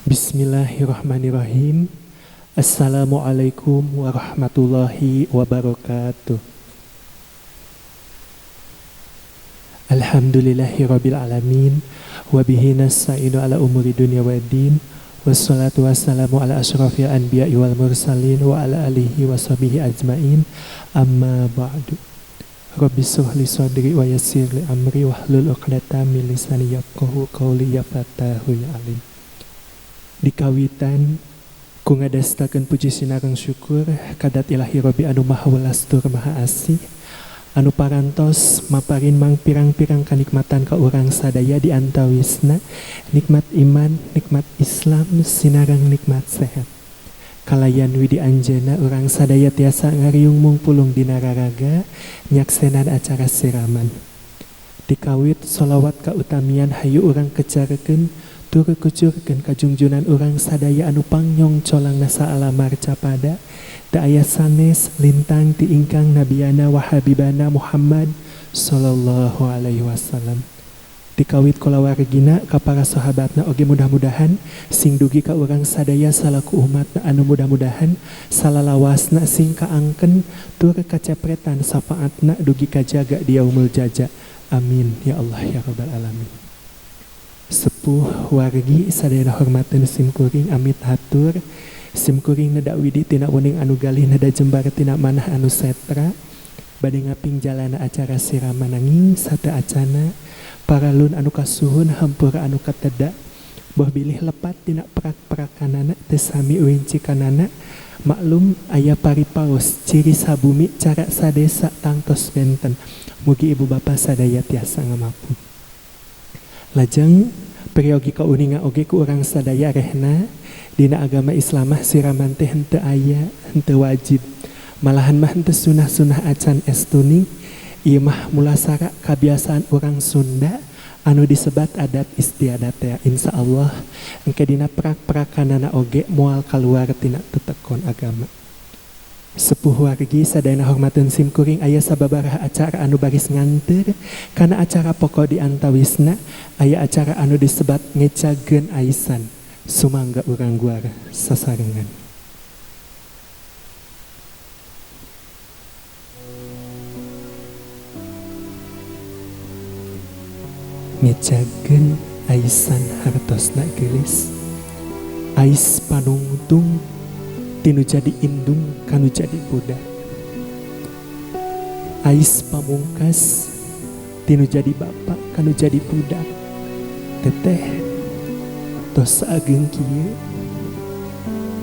Bismillahirrahmanirrahim. Assalamualaikum warahmatullahi wabarakatuh. Alhamdulillahirabbil alamin wa bihi nasta'inu ala umuri dunya waddin. Wassalatu wassalamu ala asyrafil anbiya'i wal mursalin wa ala alihi washabihi ajmain. Amma ba'du. Rabbi shrah li sadri wa yassir li amri wahlul 'uqdatam min lisani yafqahu qawli ya fattahu ya alim. Dikawitan ku ngadastakeun puji sinareng syukur kadat ilahi Rabbi anu maha welas tur maha asih anu parantos maparin mang pirang-pirang kanikmatan ka urang sadaya di antawisna nikmat iman, nikmat Islam, sinareng nikmat sehat. Kalayan widi anjeuna urang sadaya tiasa ngariung mungpulung dina raraga nyaksenan acara siraman. Dikawit sholawat kautamian hayu urang kecarkeun tur kucurkeun kajungjunan urang sadaya anu pangyong colangna saalamar capada teu aya sanes lintang ti ingkang nabiyana wa habibana Muhammad sallallahu alaihi wasallam. Dikawit kulawargina ka para sahabatna oge mudah-mudahan sing dugi ka urang sadaya salaku umatna anu mudah-mudahan salalawasna sing kaangken tur kacepretan syafaatna dugi kajaga di yaumul jaza. Amin ya Allah ya rabbal alamin. Sepuh wargi sadayana hormateun simkuring amit hatur simkuring neda widi tina wening anu galih neda jembar tina manah anu setra bade ngaping jalana acara siraman nanging sate acana paralun anu kasuhun hampura anu kateda boh bilih lepat tina prak-prakanana teu sami uincikanana maklum aya paripaos ciri sabumi cara sadesa tangtos benten mugi ibu bapa sadaya tiasa ngamapu. Lajeng peryogi kauninga oge ku urang sadaya rehna dina agama Islamah siraman teh henteu aya henteu wajib malahan mah henteu sunah-sunah acan estuning. Ieu mah mulasara kabiasaan urang Sunda anu disebat adat istiadat ya. Insyaallah engke dina prak-prakanana oge moal kaluar tina tetekon agama. Sepuh wargi sadayana hormateun simkuring aya sababaraha acara anu baris nganteur kana acara pokok di antawisna aya acara anu disebat ngecageun aisan. Sumangga urang guar sasarengan. Ngecageun aisan hartosna geulis ais panungtung tinu jadi indung kanu jadi budak ais pamungkas tinu jadi bapak kanu jadi budak teteh tos saageng kieu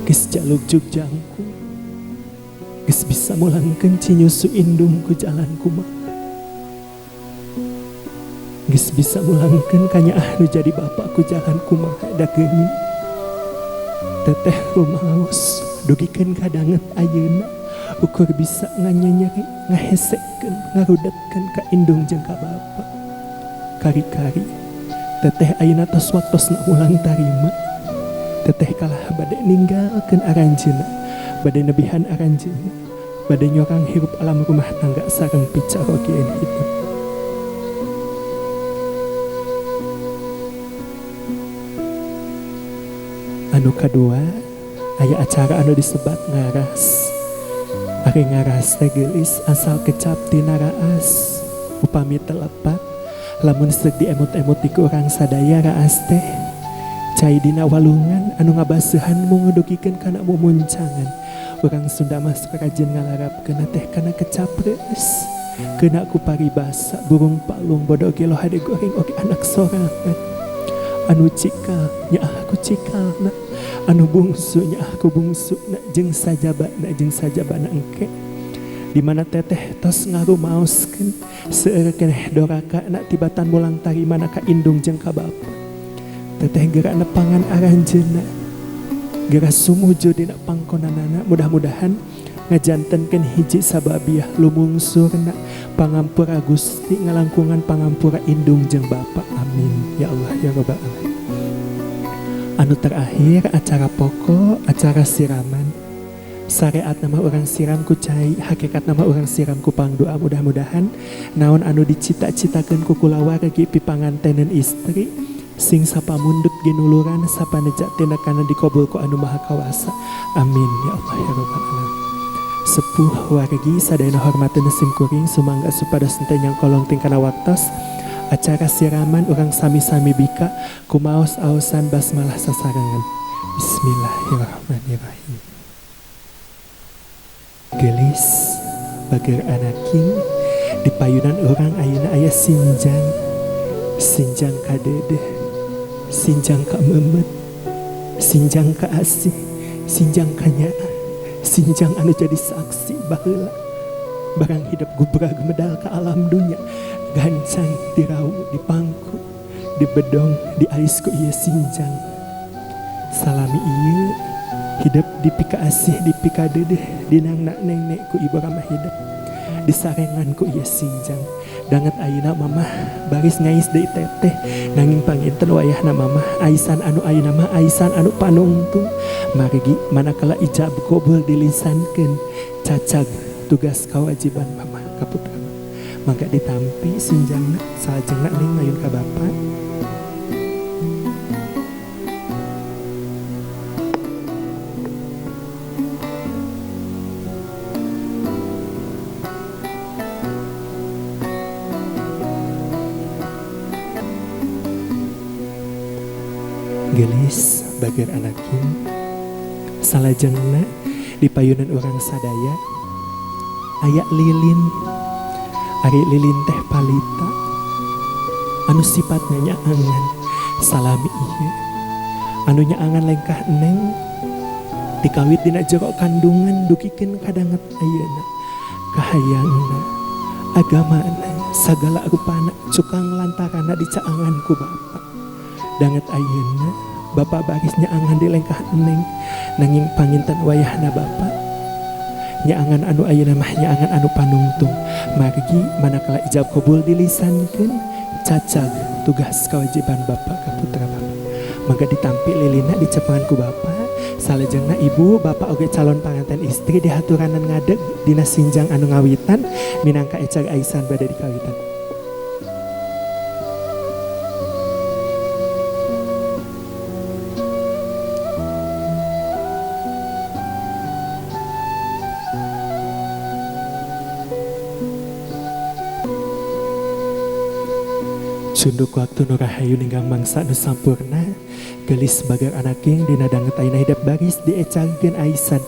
geus jalukjuk jangkung geus bisa mulangkeun cinyusu indung ku jalan kumaha geus bisa mulangkeun kanyaah nu jadi bapak ku jalan kumaha da geuning teteh rumaos dugikeun kadanget ayeuna ukur bisa nganyenyeri ngahesekeun ngarudetkeun ka indung jeung ka bapa kari-kari teteh ayeuna tos waktosna mulang tarima teteh kalah bade ninggalkeun aranjeuna bade nebihan aranjeuna bade nyorang hirup alam rumah tangga sareng picarogieun hidup. Anu kadua aya acara anu disebat ngaras. Ari ngaras teh geulis asal kecap tina raas. Upami telepat lamun seuk diemut-emut di ku urang sadaya raas teh cai dina walungan anu ngabaseuhan mungudugikeun kana mumuncangan. Urang Sunda mah sok rajin ngalarapkeun teh kana kecap reus. Keuna ku paribasa burung palung bodo gelo hade goreng oge anak sorangan. Anu cikal nya aku cikal na anu bungsu nya aku bungsu na jeung sajaba na jeung sajaba na engke di mana teteh tos ngarumaoskeun seueur keneh doraka na tibatan mulang tarima na ka indung jeung ka bapa teteh geura nepangan aranjeuna geura sumuju dina pangkonanana mudah-mudahan ngajantenkeun hiji sababiah lumungsurna pangampura Gusti ngalangkungan pangampura indung jeung bapa. Amin ya Allah ya rabbal alamin. Anu terakhir acara pokok acara siraman. Syariat nama orang siram ku cai, hakikat nama orang siram ku pangdoa mudah-mudahan naon anu dicita-citakeun ku kulawargi pipangantenan istri Sing sapamundut ginuluran sapaneja tinakana dikabul ku anu maha kawasa. Amin ya Allah ya rabbal alamin. Sepuh wargi sadayana hormateun sim kuring sumangga supados henteu nyangkolong tingkana waktos acara siraman urang sami-sami bika kumaos aosan basmalah sasarengan. Bismillahirrahmanirrahim. Gelis bager anaking di payunan urang ayeuna aya sinjang, sinjang kadedeh, sinjang ka memet, sinjang ka asih, sinjang ka nyaah, sinjang anu jadi saksi baheula. Barang hidup gubrag medal ka alam dunya, gancang dirau dipangku, dibedong diais ku ieu sinjang. Salami ieu hidup dipika asih dipika dedeh dinangna nenek ku ibu ramah hidup disarengan ku ieu sinjang. Danget ayeuna mamah baris ngais deui teteh nanging panginten wayahna mamah aisan anu ayeuna mah aisan anu panungtung. Margi manakala ijab qabul dilisankeun cacag tugas kewajiban mamah ka putra. Mangga ditampi sinjangna salajengna ning mayun ka bapa. Gelis bager anaking salajengna di payunan urang sadaya aya lilin. Ari lilin teh palita anu sifatna nyaangan salami ieu anu nyaangan lengkah neng dikawit dina jero kandungan dugikeun kadanget ayeuna kahayangna agamana sagala rupana cukang lantaranna dicaangan ku bapa. Danget ayeuna bapa baris nyaangan di lengkah neng nanging panginten wayahna bapa nyaangan anu ayeuna mah nyaangan anu panungtung. Margi manakala ijab qabul dilisankeun cacag tugas kewajiban bapa ka putra bapa. Mangga ditampi lilina dicepangan ku bapa. Salajengna ibu bapak oge calon panganten istri dihaturanan ngadeg dina sinjang anu ngawitan minangka ecag aisan bade dikawitan. Sunduk waktu nurahayu ninggang mangsa nu sampurna gelis bager anaking dina danget ayeuna hidep baris diecagkeun aisan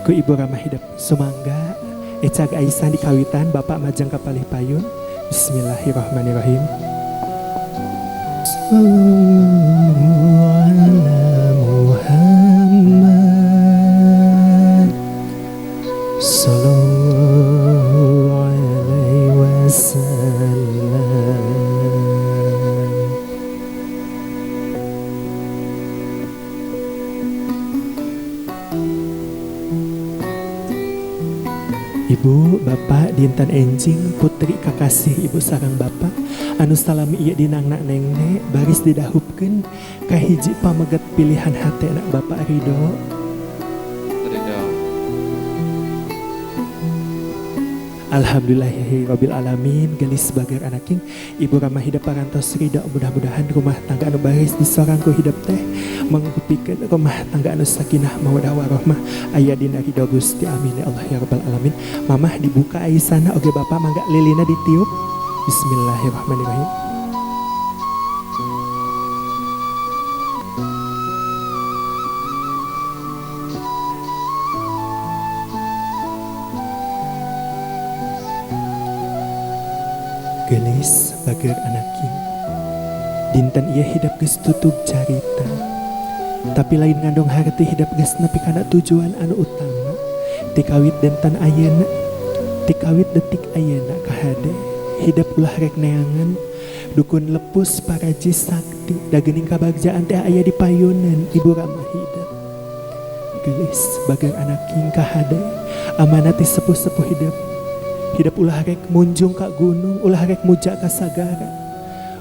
ku ibu ramah hidep. Sumangga ecag aisan dikawitan bapak majeng ka palih payun. Bismillahirrahmanirrahim. Ala Muhammad sallallahu alaihi wasallam. Ibu, bapak, dinten enjing, putri kakasih ibu sareng bapak anu salami ieu dinangna nengne baris didahupkeun ka hiji pameget pilihan hatena bapak Ridho. Ridho. Alhamdulillahirabbil alamin gelis bager anaking ibu ramah hidep parantos ridho. Mudah-mudahan rumah tangga anu baris disorang ku hidep teh mangupikeun rumah tangga anu sakinah mawaddah warahmah aya dina ridho Gusti. Amin ya Allah ya rabbal alamin. Mamah dibuka aisana oge bapak mangga lilina ditiup. Bismillahirrahmanirrahim. Gelis bager anaking dinten ieu hidep geus tutup carita tapi lain ngandung harti hidep geus nepi kana tujuan anu utama tikawit dinten ayeuna tikawit detik ayeuna kahade hidep ulah rek neangan dukun lepus paraji sakti dagening kabagjaan teh aya di payunan ibu ramah hidep. Gelis bager anaking kahade amanat ti sepuh-sepuh hidep. Hidep ulah rek munjung ka gunung, ulah rek muja ka sagara.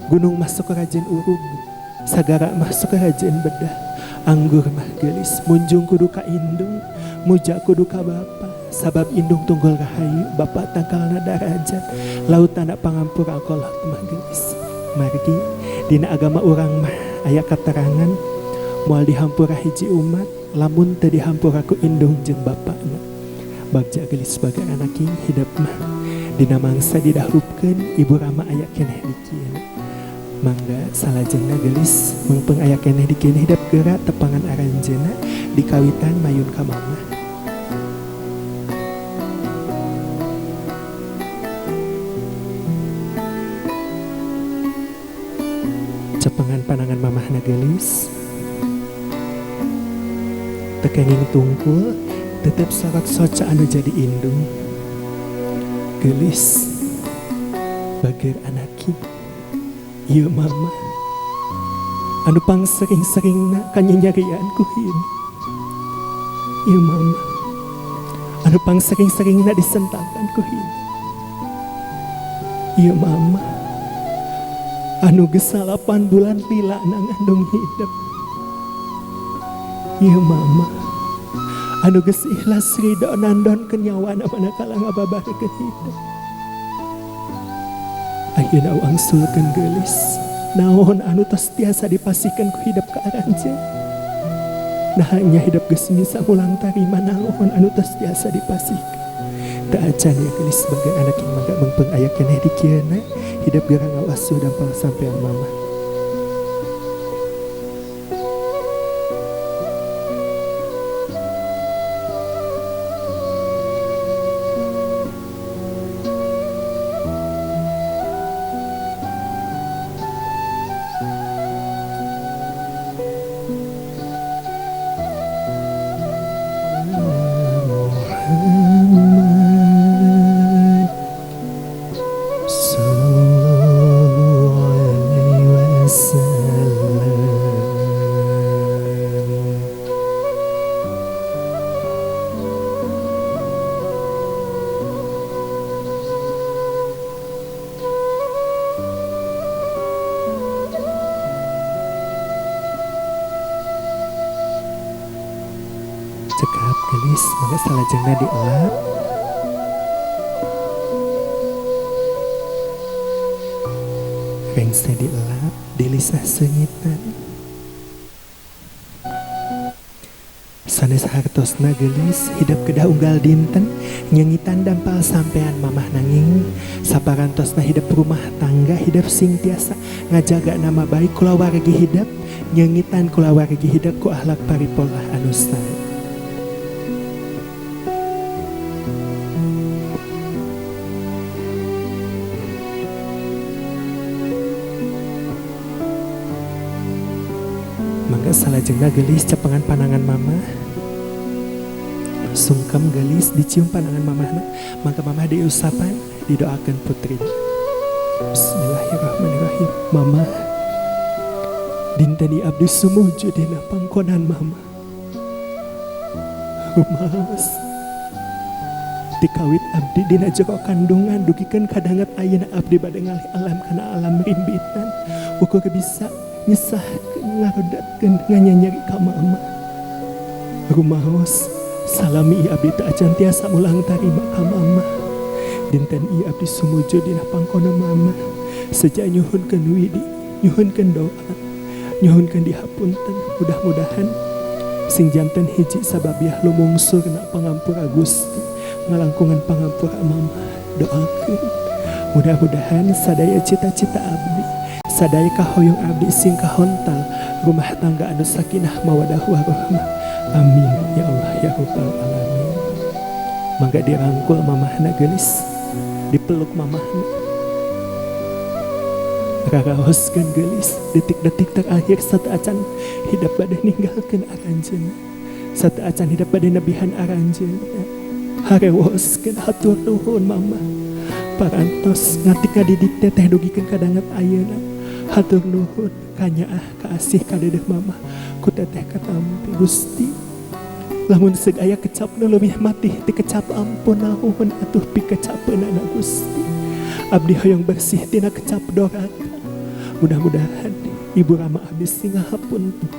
Gunung masuk ke rajin urug, sagara masuk ke rajin bedah. Anggur mah gelis, munjung kudu ka indung, muja kudu ka bapa. Sabab indung tunggul rahayu, bapa tangkalna darajat. Lautan pangampura kolot mah gelis. Margi dina agama urang mah aya katerangan moal dihampura hiji umat lamun teu dihampura ku indung jeung bapana. Bagja geulis sebagai anaking hidep mah dina mangsa didahupkeun ibu rama aya keneh di kieu. Mangga salajengna geulis mengpeng aya keneh di kieu hidep geura tepangan aranjeuna dikawitan mayun ka mama. Cepengan panangan mamahna geulis teu kenging tungkul tetep sorot soca anu jadi indung. Geulis bager anaki ieu mama anu pang sering-seringna kanyanyarian ku hieun. Ieu mama anu pang sering-seringna disentakan ku hieun. Ieu mama anu geus 8 bulan lila ngandung hidep. Ieu mama anu geus ikhlas ridho nandonkeun nyawana manakala ngababarkeun hidep. Ayeuna angsulkeun geulis naon anu tos tiasa dipasihkeun ku hidep ka aranjeun. Nah nya hidep geus misa mulang tarima naon anu tos tiasa dipasihkeun. Teu acan ya geulis sebagai anak yang mangga mengpeng aya keneh di kieuna hidep geura ngawasuh dampal sampean mama. Cekap gelis mangga salajengna dielap. Rengse dielap, dilisah seungitan. Sanes hartosna geulis hidep kedah unggal dinten nyengitan dampal sampean mamah nanging saparantosna hidep rumah tangga hidep sing tiasa ngajaga nama baik kulawargi hidep nyengitan kulawargi hidep ku akhlak paripolah anu sae. Mangga salajengna geulis cepengan panangan mama. Sungkem geulis dicium panangan mamahna. Mangga mamah diusapan didoakeun putri. Bismillahirrahmanirrahim. Mama dinten ieu abdi sumuju dina pangkonan mama. Rumaos dikawit abdi dina jero kandungan dugikeun kadanget ayeuna abdi bade ngalih alam kana alam rimbitan. Ukur bisa nyesahkeun ngarodatkeun nganyanyeri ka mama. Rumaos salami ieu abdi teu acan tiasa mulang tarima ka mama. Dinten ieu abdi sumuju dina pangkona mama. Seja nyuhunkeun widi, nyuhunkeun doa, nyuhunkeun dihapunten. Mudah-mudahan sing janten hiji sababiah lumungsurna pangampura Gusti, ngalangkungan pangampura mama. Doakeun mudah-mudahan sadaya cita-cita abdi, sadaya kahoyong abdi sing kahontal rumah tangga anu sakinah mawadah warahmah. Amin ya Allah ya Rabbal alamin. Mangga dirangkul mamahna geulis, dipeluk mamahna. Raraoskeun geulis detik-detik terakhir sateuacan hidep bade ninggalkeun aranjeunna, sateuacan hidep bade nebihan aranjeunna. Harewoskeun hatur nuhun mama. Parantos ngatik ngadidik teteh dugikeun kadanget ayeuna. Hatur nuhun kanyaah kaasih kadeudeung mama ku teteh katampi Gusti. Lamun seug aya kecap nu leuwih matih ti kecap ampun naon atuh pikecapeunana Gusti. Abdi hoyong bersih tina kecap doraka. Mudah-mudahan ibu rama abdi sing ngahapunten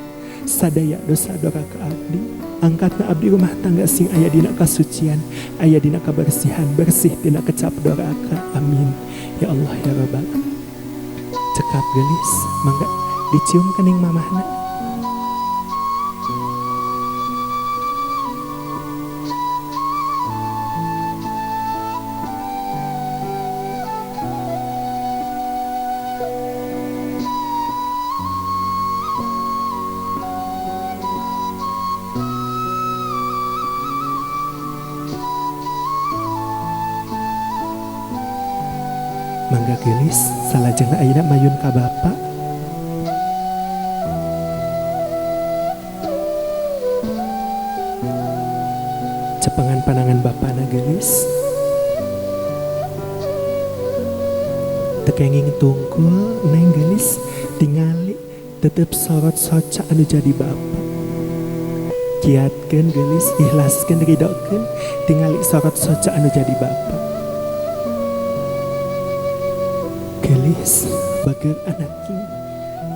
sadaya dosa doraka abdi. Angkatna abdi rumah tangga sing aya dina kasucian, aya dina kabersihan, bersih tina kecap doraka. Amin ya Allah ya Rabbal. Cekap geulis mangga Dicium kening mamahna. Mangga geulis salajengna ayeuna mayun ka bapa. Cepengan panangan bapana geulis. Teu kenging tungkul neng geulis tingali tetep sorot soca anu jadi bapa. Kiatkeun geulis, ikhlaskeun, ridokeun tingali sorot soca anu jadi bapa. Gelis bager anak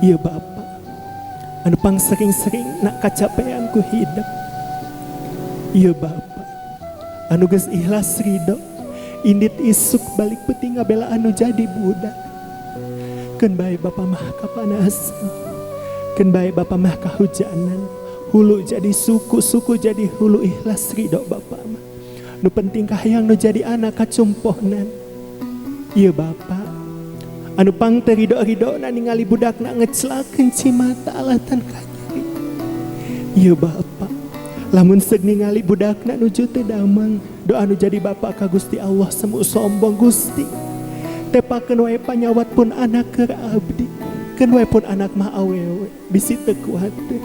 ieu bapa anu pang sering-sering nak kacapean ku hidup. Ieu bapa anu geus ikhlas ridho indit isuk balik peuting ngabela anu jadi budak. Keun bae bapa mah kapanasan, keun bae bapa mah kahujanan, hulu jadi suku, suku jadi hulu, ikhlas ridho bapa mah. Nu penting kahayang nu jadi anak kacumpohnan. Ieu bapa anu pang teu ridho-ridhona ningali budakna ngecelakeun cimata alatan kanyeri. Ieu bapa lamun seug ningali budakna nuju teu damang, doa nu jadi bapa ka Gusti Allah semu sombong Gusti. Tepakeun wae panyawat pun anak keur abdi, keun wae pun anak mah awewe bisi teu kuat teh.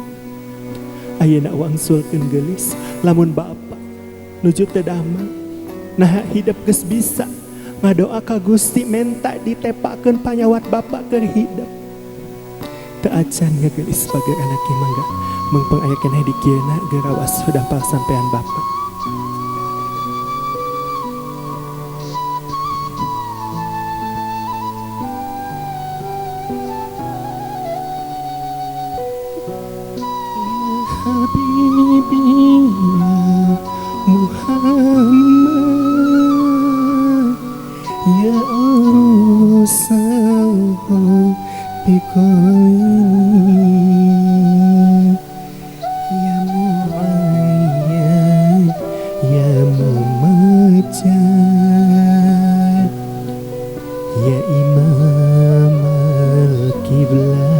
Ayeuna wangsulkeun geulis lamun bapa nuju teu damang, nah hidup geus bisa ngadoa ka Gusti menta ditepakeun panyawat bapa keur hidup. Teu acan ngageulis bager anak ieu mangga mengpeng aya keneh di kieuna gerawas dampal sampean bapa. Habibi ya Muhammad ya Rasulullah biqaini ya Muayyad ya Mumajjad ya Imam al-Qiblataini.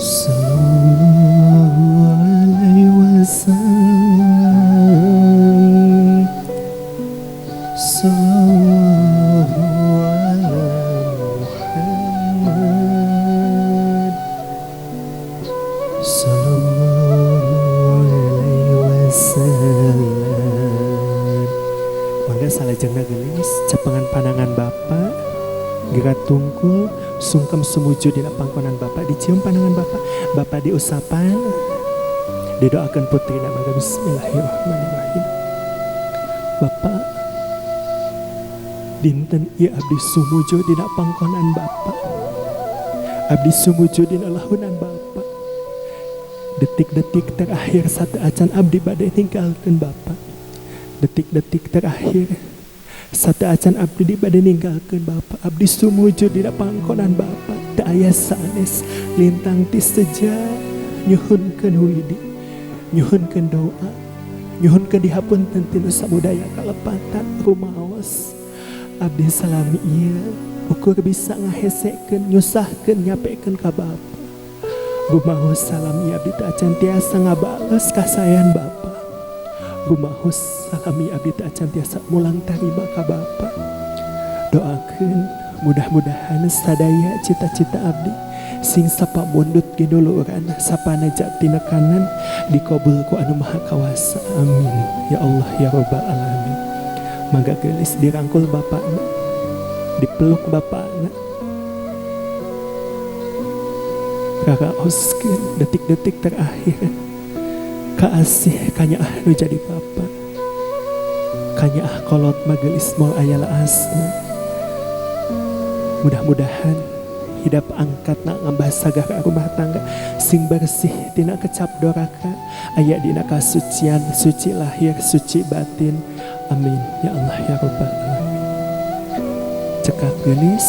Sallallahu alaihi wasallam, sallallahu ala Muhammad, sallallahu alaihi wasallam. Mangga salajengna geulis cepengan panangan bapa, gerak tungkul sungkem sumujud dina pangkonan bapa, dicium panangan bapa, bapa diusapan, didoakan putrina. Mangga bismillahirrahmanirrahim. Bapa, dinten ieu abdi sumujud dina pangkonan bapa, abdi sumujud dina lahunan bapa. Detik-detik terakhir satu acan abdi bade ninggalkeun bapa. Detik-detik terakhir satu acan abdi di bade ninggalkeun bapa, abdi sumujud dina pangkonan bapa. Teu aya sanes lintang ti seja nyuhunkeun widi, nyuhunkeun doa, nyuhunkeun dihapunten tinu sabudaya kalepatan rumaos. Abdi salami ieu ukur bisa ngahesekeun, nyusahkeun, nyapekeun ka bapa. Rumaos salami abdi teu acan tiasa ngabales kasayan bapa. Rumahos salami abdi teu acan tiasa mulang tarima ka bapa. Doakeun mudah-mudahan sadaya cita-cita abdi sing sapa mundut ginuluran sapana jati kanan dikabul ku anu maha kawasa. Amin ya Allah ya rabbal alamin. Mangga geulis dirangkul bapana, dipeluk bapana, raraoskeun detik-detik terakhir kaasih kanyaah nu jadi bapa, kanyaah kolot magelis moal aya laasna. Mudah-mudahan hidap angkat nak ngambah sagara rumah tangga sing bersih tina kecap doraka aya dina kasucian suci lahir suci batin. Amin ya Allah ya Rabbal alamin. Cekap geulis.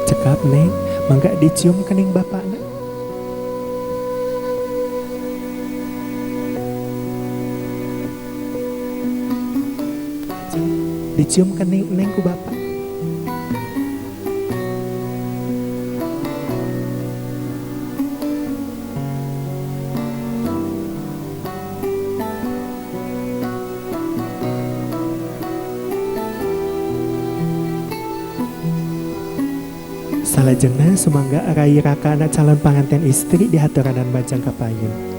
Cekap neng, mangga dicium kening bapakna. Dicium kening neng ku bapak. Salajengna sumangga rai raka anak calon panganten istri dihaturanan majang kapayun.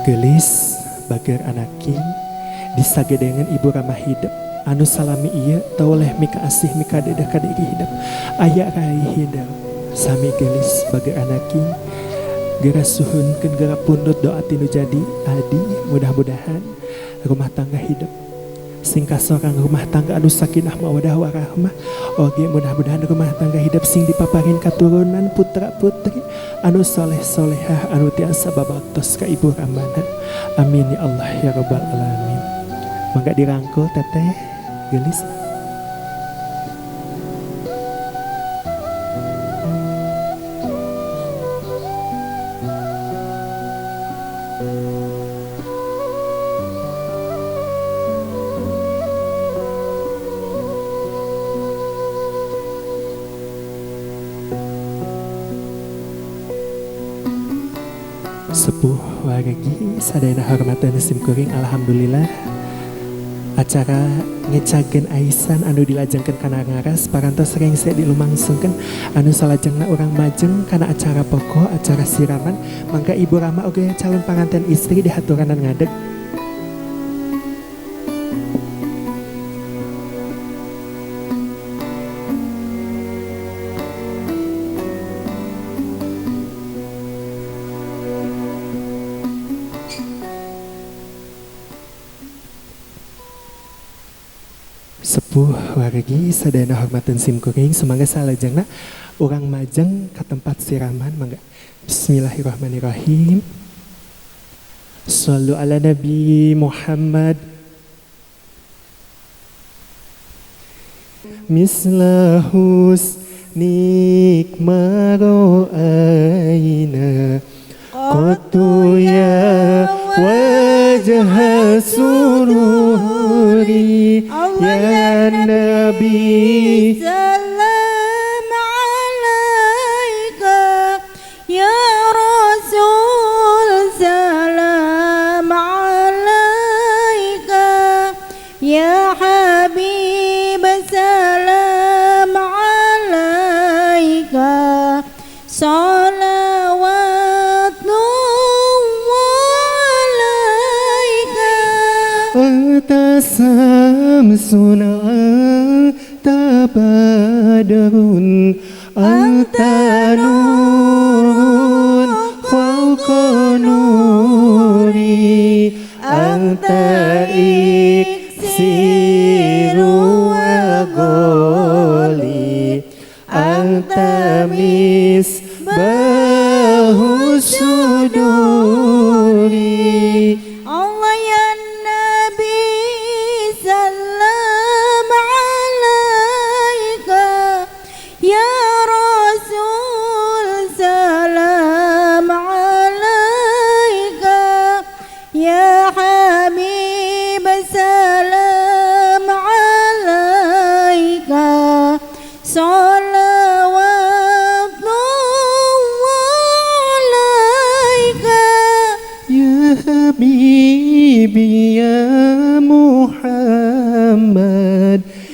Gelis bager anaking disagedengan ibu ramah hidup anu salami ieu toleh mika asih mika dedah ka diri hidup aya rai hidup sami gelis bager anaking geura suhunkeun geura pundut doa tinu jadi adi mudah-mudahan rumah tangga hidup sing kasorang rumah tangga anu sakinah mawadah warahmah oge mudah-mudahan rumah tangga hidup sing dipaparin katurunan putra putri anu soleh solehah anu tiasa babaktos ka ibu ramana. Amin ya Allah ya Rabbal alamin. Mangga dirangkul teteh gelis. Sepuh wargi sadayana hormatan simkuring, alhamdulillah acara ngecageun aisan anu dilajengkeun kana ngaras parantos rengse dilumangsungkeun anu salajengna urang majeng kana acara pokok acara siraman. Mangga ibu rama oge calon panganten istri dihaturanan ngadeg. Sepuh wargi sadayana hormateun simkuring, sumangga salajengna urang majeng ka tempat siraman. Mangga bismillahirrahmanirrahim. Shallu ala Nabi Muhammad. Mislahus nikma ra'ayna qatu ya wajha sururi ya Nabi salam alaika ya Rasul salam alaika ya Habib salam alaika salawatullah alaika. Samsun anta badrun anta nurun fawqa nuri anta iksiru wa ghali anta misbahu suduri. Allah ya Nabi salam alaika ya Rasul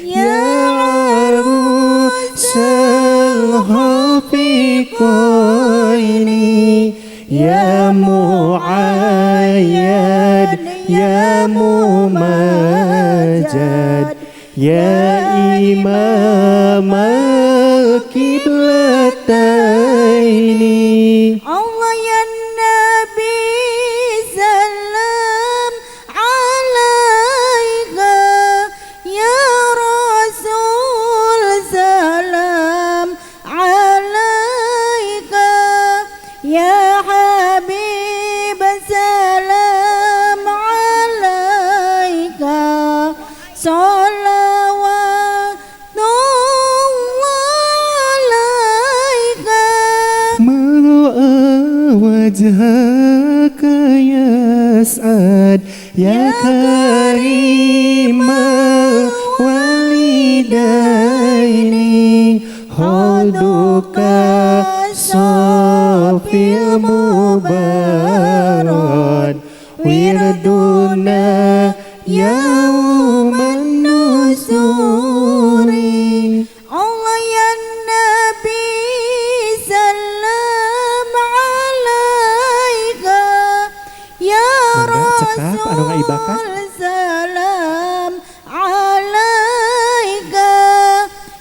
Ya arusal hafiqaini, ya muayyad, ya mumajjad, ya imam al-qiblataini. Allah ya Nabi salam alaika, ya Rasul salam alaika, ya Habib salam alaika, salawatullah alaika. Mar'a wajhaka yas'ad, ya karima walidaini, hauduka sofil mubarad, wirduna yauman nusuri. Allah ya Nabi salam alaika, ya Rasul salam alaika,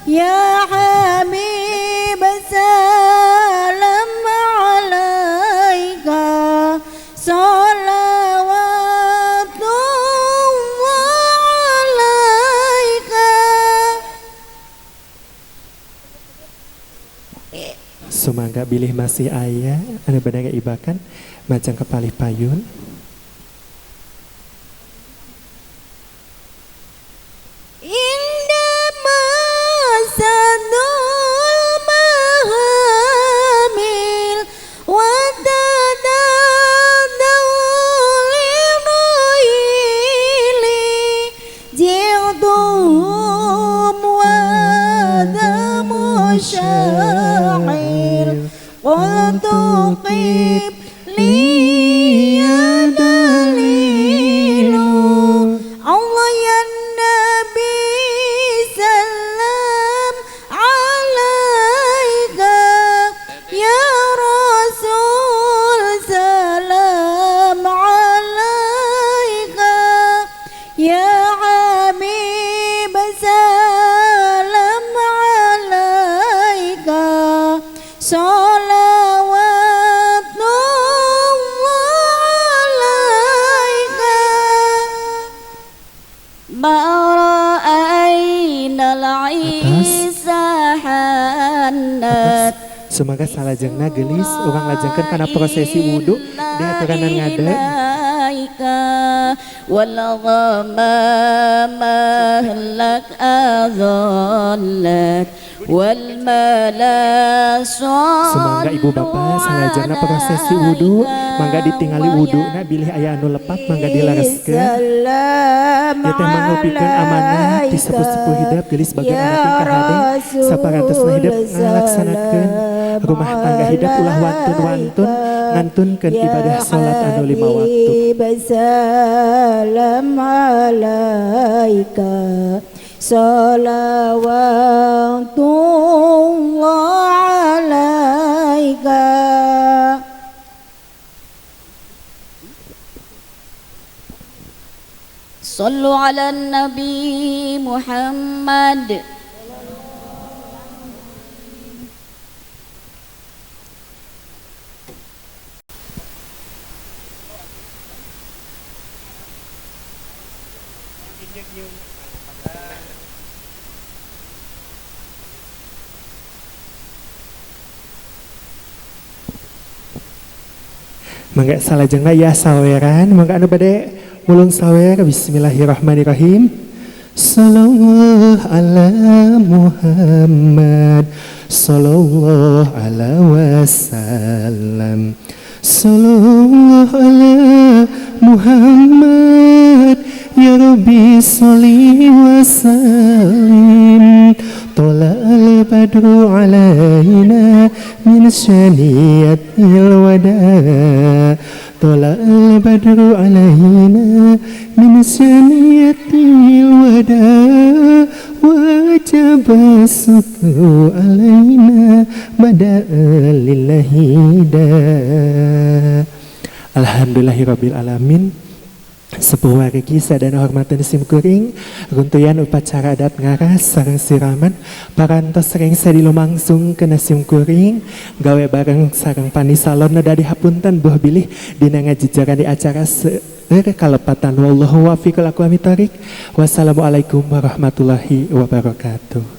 ya Habib salam alaika, salawatullah alaika. Sumangga bilih masih aya anu bade ngaibakan majang kepalih payun. Indama sadul mahamil wa tadadau liraili ji'tuhum wa damu sya'il qultu qib liya dalilu. Allah ya Nabi salam alaika, ya Rasul salam alaika, ya Habib salam alaika, salawatullah alaika. ما رأينا العيسى حنت. Sumangga salajengna geulis urang lajengkeun kana prosesi wudu diaturanan ngade. Wal ghamama lak azallat wal malasal. Sumangga ibu bapak salajengna prosesi wudu mangga ditingali wuduna bilih aya anu lepat mangga dilereskeun. Ya teh mangrupikeun amanah ti sepuh-sepuh hidep geulis bagian anak tingkah hade saparantosna hidep ngalaksanakeun rumah tangga hidep ulah wantun-wantun ngantunkeun ibadah salat anu 5 waktu. Salam alaika, salawatullah alaika. Sallu ala Nabi Muhammad. Mangga salajengna ya saweran, mangga anu bade mulung sawer. Bismillahirrahmanirrahim. Sallallahu ala Muhammad, sallallahu alaihi wasallam, sallallahu ala Muhammad, ya Rabbi sholli wa sallim. Tala al-badru alaina min syaniyatil wada, Tala al-badru alaina min syaniyatil wada. Wajaba syukru alaina bada lillahi da. Alhamdulillahirabbil alamin. Sepuh wargi sadana hormatan simkuring runtuyan upacara adat ngaras sareng siraman parantos rengse dilumangsung kena simkuring gawe bareng sareng panisalon dadi hapunten buh bilih dina ngajejaran di acara seueur kalepatan. Wallahu muwaffiq ila aqwamit thoriq. Wassalamualaikum warahmatullahi wabarakatuh.